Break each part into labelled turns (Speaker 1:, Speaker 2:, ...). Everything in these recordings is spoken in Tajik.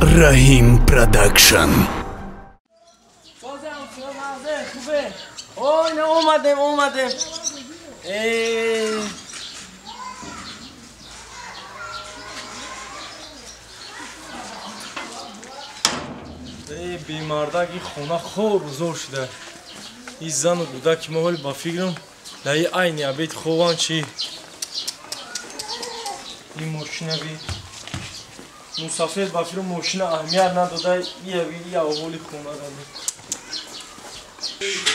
Speaker 1: Раҳим Продакшн.
Speaker 2: Ой, на омадем, омадем. Эй, бемардаки хона хор зор шуда. И зану кӯдаки мо ҳоли ба фикрам дар и айни обед хован чи. Ин мошина би мусафир ба фикрам мошина аҳамият надода, ия ия ҳоли хона дада.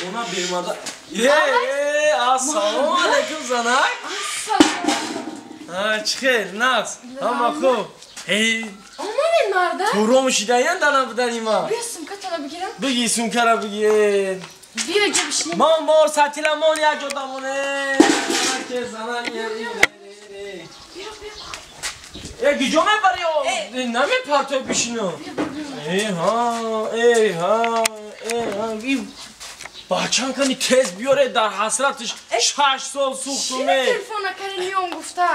Speaker 2: Хона бемарда. Е, ассалому алайкум занак. Ассалом. Чӣ хел, нағз? Ҳама хуб. Эй,
Speaker 3: омадед марда?
Speaker 2: Туром шидаян дана будани ма.
Speaker 3: Биё сумкатона бигирам.
Speaker 2: Биги сумкара биги.
Speaker 3: Биё ҷо бишинем.
Speaker 2: Мон бор сатила мон як ҷо дамоне. Ке занак.
Speaker 3: Биё, биё.
Speaker 2: Э, гиҷо мебари? Намепартой бишинам. Эй ҳа, эй ҳа, эй ҳа. Бачам кани тез биёре дар ҳасратиш 6 сол сӯхтуме.
Speaker 3: Чӣ телефон накарди миён гуфта?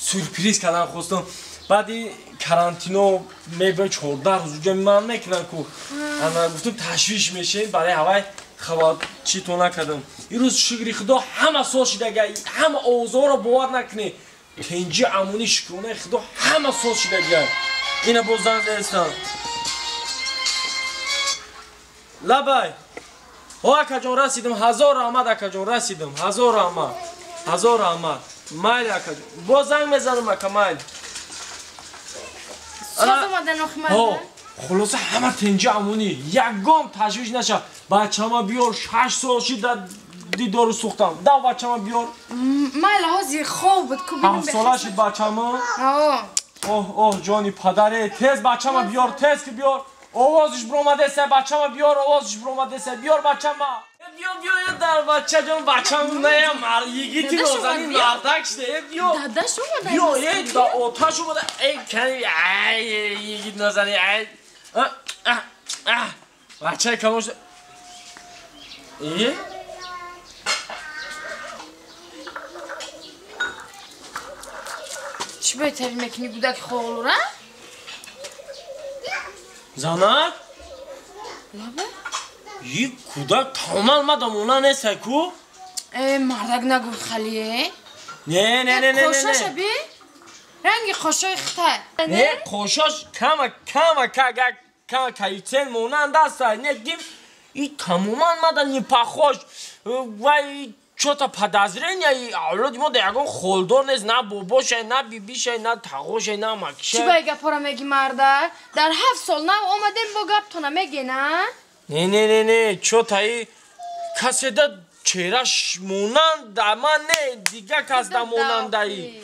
Speaker 2: Сюрприз кардан хостам. Баъди карантино мебиём 14 рӯз уҷа ман мекунам ку. Ана гуфтам ташвиш мешем барои ҳавай хабар чӣ то накардам. Ирӯз шукри худо ҳама сол шидага, ҳама овозҳоро бовар накунӣ. Тенҷи амони шукронаи худо ҳама сол шидага. Ина боз занг задистам. Лабай. О, акаҷон расидам, ҳазор раҳмат акаҷон расидам, ҳазор раҳмат, ҳазор раҳмат. Майли акаҷон, боз занг мезанам ака, майли.
Speaker 3: Соз омадан охи марда?
Speaker 2: Хулоса ҳама тенҷи амонӣ, ягон ташвиш наша. Бачама биёр, 6 сол шид дар дидору сӯхтам. Дав бачама биёр.
Speaker 3: Майли, ҳозир хоб буд, ку бинам.
Speaker 2: 7 сола шид бачама? Оҳ, оҳ, ҷони падаре, тез бачама биёр, тез ки биёр. Овозиш биромадеса, бачама биёр, овозиш биромадеса, биёр бачама. Биё, биё, дар бачаҷон, бачам не, мар йигити нозанин мардак шуда, биё.
Speaker 3: Дадаш омада.
Speaker 2: Биё, да оташ омада. Эй, кани, ай, йигит нозанин, ай. Бачаи калон шуда. Э?
Speaker 3: Чӣ беҳтарин мекунӣ гудаки хоғлура?
Speaker 2: Занак?
Speaker 3: Лаба?
Speaker 2: И кӯдак тамоман мадам она неста ку?
Speaker 3: Э, мардак нагӯ халие.
Speaker 2: Не, не, не, не, не.
Speaker 3: Қошоша би? Ранги қошои хитай.
Speaker 2: Не, қошош кама, кама, кага, кама кайцен монанд аст. Не, гим и тамоман мада не похож. Вай чё-то подозрение, авлоди мо да ягон холдор нест, на бобошай, на бибишай, на тағошай, на макшай.
Speaker 3: Чӣ ба гапҳоро мегӣ мардак? Дар 7 сол нав омадем бо гаптона мегӣ, на?
Speaker 2: Не, не, не, не, чё-то и каседа чеҳраш монанд, да ман не, дига кас да монандаи.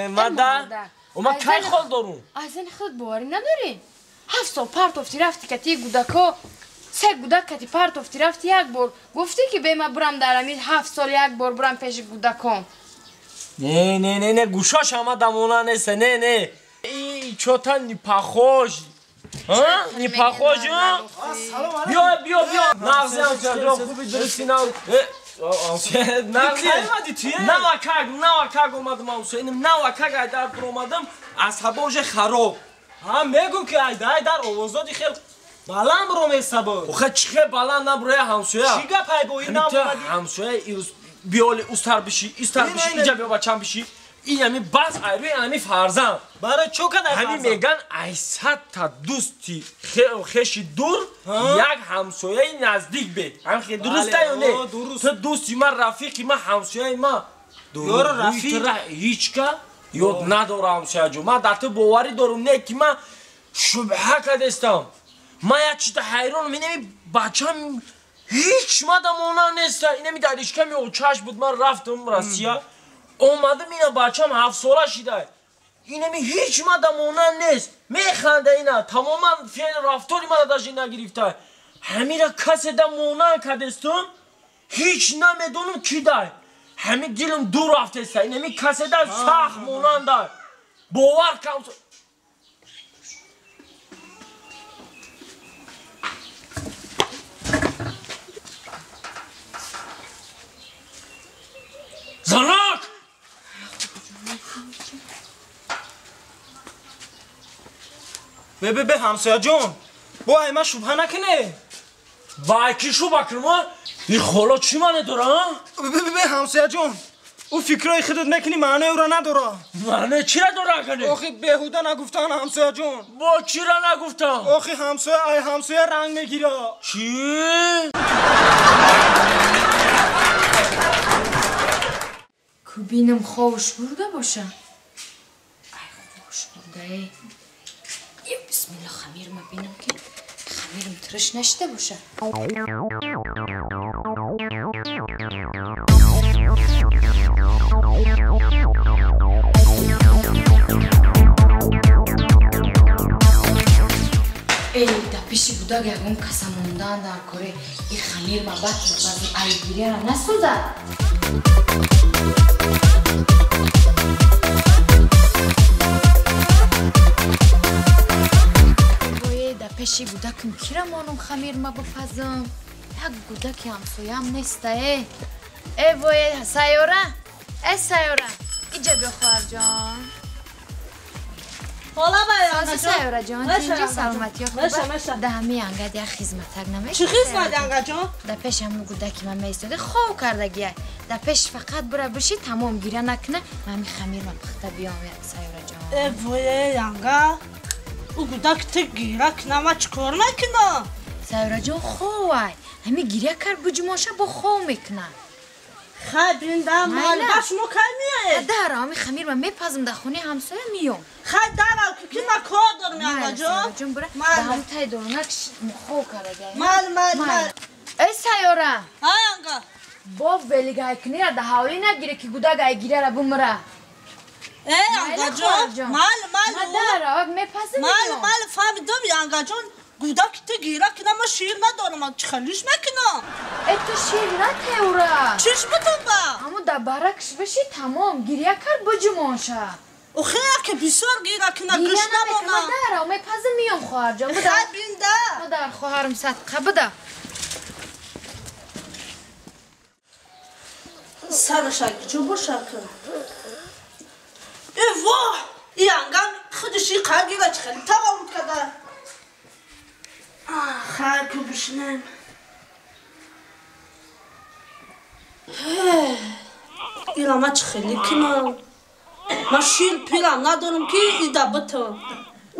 Speaker 2: Мада? Ома кай хол дорум?
Speaker 3: Аз зани худ боварӣ надорӣ? 7 сол партофти рафти кати гудако, се гудак кати партофти рафти як бор. Гуфтӣ ки бе ма бурам дар амир 7 сол як бор бурам пеши гудакон.
Speaker 2: Не, не, не, не, гӯшош ҳама дамона нест, не, не. И чё-то не похож. А? Не похож, а? Биё, биё, биё. Нағзи ҳамсояҷон, хуби дурусти нав. Нағзи. Навакак, навакак омадам ҳамсоя. Навакак айдар биромадам, асабо уже хароб.
Speaker 4: Ҳа, мегӯм ки айдай дар овоздоди хел баланд бироместа буд.
Speaker 2: Охе чӣ хел баланд набироя ҳамсоя?
Speaker 4: Чӣ гап ай бо ин намомадӣ?
Speaker 2: Ҳамсоя ирӯз биёли устар бишӣ, истар бишӣ, инҷа биё бачам бишӣ. Ин ҳами бас айрӯи ҳами фарзанд.
Speaker 4: Барои чӣ кадай
Speaker 2: фарзанд? Ҳами меган ай 100 та дӯсти хеши дур як ҳамсояи наздик бе. Ҳам хел дуруста ё не? Ту дӯсти ман, рафиқи ман, ҳамсояи ман.
Speaker 4: Ёро рафиқ
Speaker 2: ҳеҷ ка ёд надорам ҳамсояҷон. Ман дар ту боварӣ дорум, не ки ман шубҳа кардестам. Ман як чиза ҳайронам, инами бачам ҳеҷ мада монанд неста. Инами дар ишками очаш буд, ман рафтам Россия. Омадам ина бачам 7 сола шида. Инами ҳеҷ мада монанд нест. Механда ина, тамоман феъл рафтори мана даже нагирифта. Ҳамира касе да монанд кардестум, ҳеҷ намедонам ки дай. Ҳами дилам дур рафтеста. Инами касе да сахт монанда. Бовар кам. Занак!
Speaker 4: Бе бе бе ҳамсоя ҷон. Бо ай ма шубҳа накунӣ.
Speaker 2: Вай ки шубҳа кунам? Ин хола чӣ маъне дора?
Speaker 4: Бе бе бе ҳамсоя ҷон. Ӯ фикрҳои худат мекунӣ маънои ӯро надора.
Speaker 2: Маънои чиро дора акане?
Speaker 4: Охи беҳуда нагуфтан ҳамсоя ҷон.
Speaker 2: Бо чиро нагуфтам?
Speaker 4: Охи ҳамсоя ай ҳамсоя ранг мегира.
Speaker 2: Чӣ?
Speaker 3: Кубинам ховуш бурда боша. Ай ховуш бурда эй. Ё бисмилла хамирма бинам ки хамирам тириш нашида боша. Эй, да пиши гудак ягон каса мондан дар коре. Ир хамирма бад базм ай гиряра насӯзад. Пеши гудакам кира монум хамирма бипазам? Як гудаки ҳамсоям неста э. Э вое сайёра, э сайёра, иҷа биё хоҳарҷон.
Speaker 5: Хола байрангаҷон.
Speaker 3: Сайёраҷон, тинҷи саломатиё хуб. Да ҳами ангад як хизматак намешавад.
Speaker 5: Чӣ хизмат ангаҷон?
Speaker 3: Да пеш ҳамун гудаки ман меистода хов кардагия. Да пеш фақат бура биши тамом гиря накуна, ман ҳами хамирма пухта биём сайёраҷон.
Speaker 5: Э вое анга. Ӯ гудак ту гиря кунам, ман чӣ кор мекунам?
Speaker 3: Сайёраҷон ховай. Ҳами гиря кард буҷумоша бо хов мекунад.
Speaker 5: Хай бинда мал ба шумо кай меоед?
Speaker 3: Дар ҳами хамирма мепазм дар хонаи ҳамсоя миём.
Speaker 5: Хай дарав ки ман кор дорам ангаҷон.
Speaker 3: Сайёраҷон бура дар ҳам тай дорунак хов кардагия.
Speaker 5: Мал мал мал.
Speaker 3: Эй сайёра.
Speaker 5: Ҳай анга.
Speaker 3: Бо велигайкунира дар ҳавлӣ нагире ки гудак ай гиряра бумра.
Speaker 5: Э ангаҷон, мал мал.
Speaker 3: Ман дарав мепазм.
Speaker 5: Мал мал фаҳмидам ангаҷон. Гудак ту гиря кунам, ман шир надорам, ман чӣ хелиш мекунам?
Speaker 3: Э ту шир натеура.
Speaker 5: Чиш бутун ба?
Speaker 3: Ҳаму дар баракш биши тамом гиря кард буҷумонша.
Speaker 5: Охе яке бисёр гиря куна гӯш намона.
Speaker 3: Ман дарав мепазм миём хоҳарҷон. Буда.
Speaker 5: Хай бинда.
Speaker 3: Буда хоҳарам садқа буда.
Speaker 5: Сараш чӯ боша ки. Э воҳ! И ангам худаш и қар гиря чӣ хеле таваллуд карда. Хай ку бишинем. Ира ма чӣ хеле кунам? Ман шир пирам надорам ки ида битам.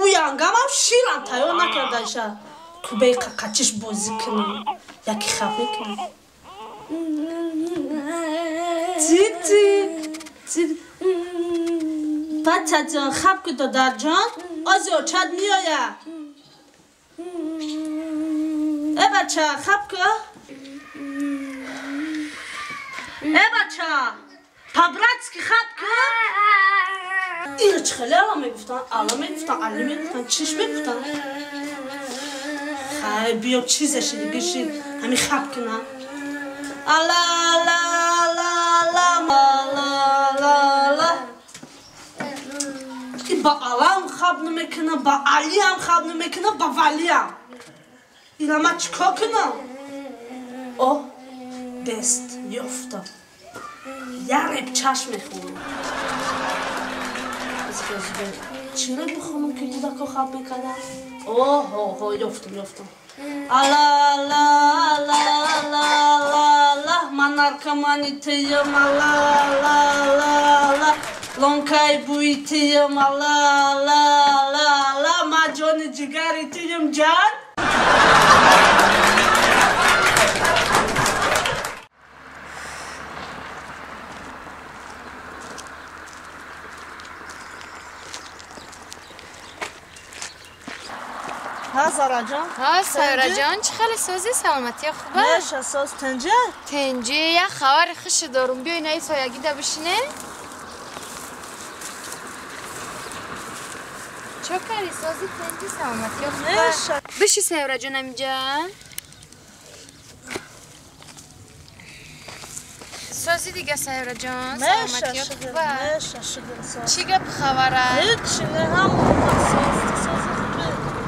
Speaker 5: Ӯ янгамам ширам тайёр накардаиша. Кубеи қақачиш бозӣ кунам. Яки хаб мекунам. Тити, тити. Бачаҷон хаб ку додарҷон, ози очад меояд. Э бача, хаб ку. Э бача, по-братски хаб ку. Ира чӣ хеле ала мегуфтан, ала мегуфтан, али мегуфтан, чиш мегуфтан. Хай биё чизаши дигаши ҳами хаб кунам. Ала ала ала ала ала ала ала. Ки ба алам хаб намекунам, ба алиам хаб намекунам, ба валиам. Ира ман чӣ кор кунам? О, бест ёфтам. Як реб чашм мехӯрам. Чиро бихонам ки гудако хаб мекардам? Оҳо, ёфтам, ёфтам. Ала ала ала ала ала ала ман наркомани туям ала ала ала ала лонкаи бӯи туям ала ала ала ала ман ҷони ҷигари туям ҷан. ها سارا جان.
Speaker 3: ها سارا جان چه خیلی سوزی سلامتی خوبه؟
Speaker 5: نشه سوز تنجه؟
Speaker 3: تنجه یه خبر خوش دارم بیای نه سایگی ده بشینه. چه کاری سوزی تنجه سلامتی خوبه؟
Speaker 5: نشه.
Speaker 3: بشی سارا جان اینجا. سوزی دیگه سارا جان سلامتی خوبه؟
Speaker 5: نشه شده
Speaker 3: چی گپ خبره؟
Speaker 5: هیچ نه هم سوز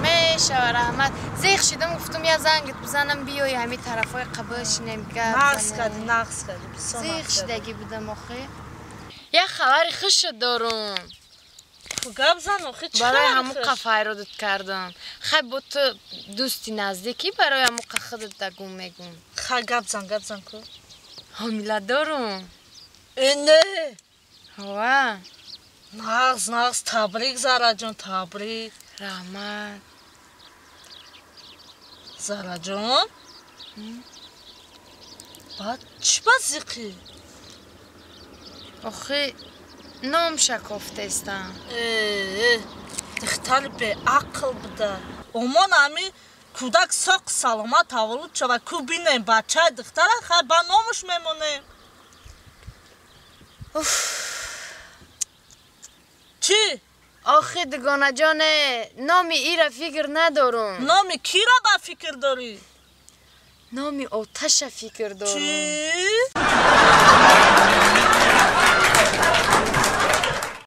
Speaker 3: میشه رحمت زیخ شدم گفتم یه زنگت بزنم بیای همین طرفای قبل شینم گپ
Speaker 5: نقص کردی نقص کردی
Speaker 3: زیخ شدگی بودم آخه یه خبر خوش دارم.
Speaker 5: ку гап зан охи чӣ
Speaker 3: Барои ҳамун қа файродат кардам. Хай бо ту дӯсти наздикӣ, барои ҳамун қа худат дагум мегум.
Speaker 5: Хай гап зан, гап зан ку.
Speaker 3: Ҳомила дорум.
Speaker 5: Э, не?
Speaker 3: Ҳова.
Speaker 5: Нағз, нағз, табрик, Зараҷон, табрик.
Speaker 3: Раҳмат.
Speaker 5: Зараҷон, баъд чӣ ба зиқӣ?
Speaker 3: Охи номша кофтестам.
Speaker 5: Э, духтари беақл буда. Омон ами кӯдак соқ саломат таваллуд шава ку, бинем бачаи духтара, хай ба номуш мемонем. Чӣ?
Speaker 3: Охи дугонаҷоне, номи ира фикр надорум.
Speaker 5: Номи кира ба фикр дорӣ?
Speaker 3: Номи оташа фикр дорум.
Speaker 5: Чӣ?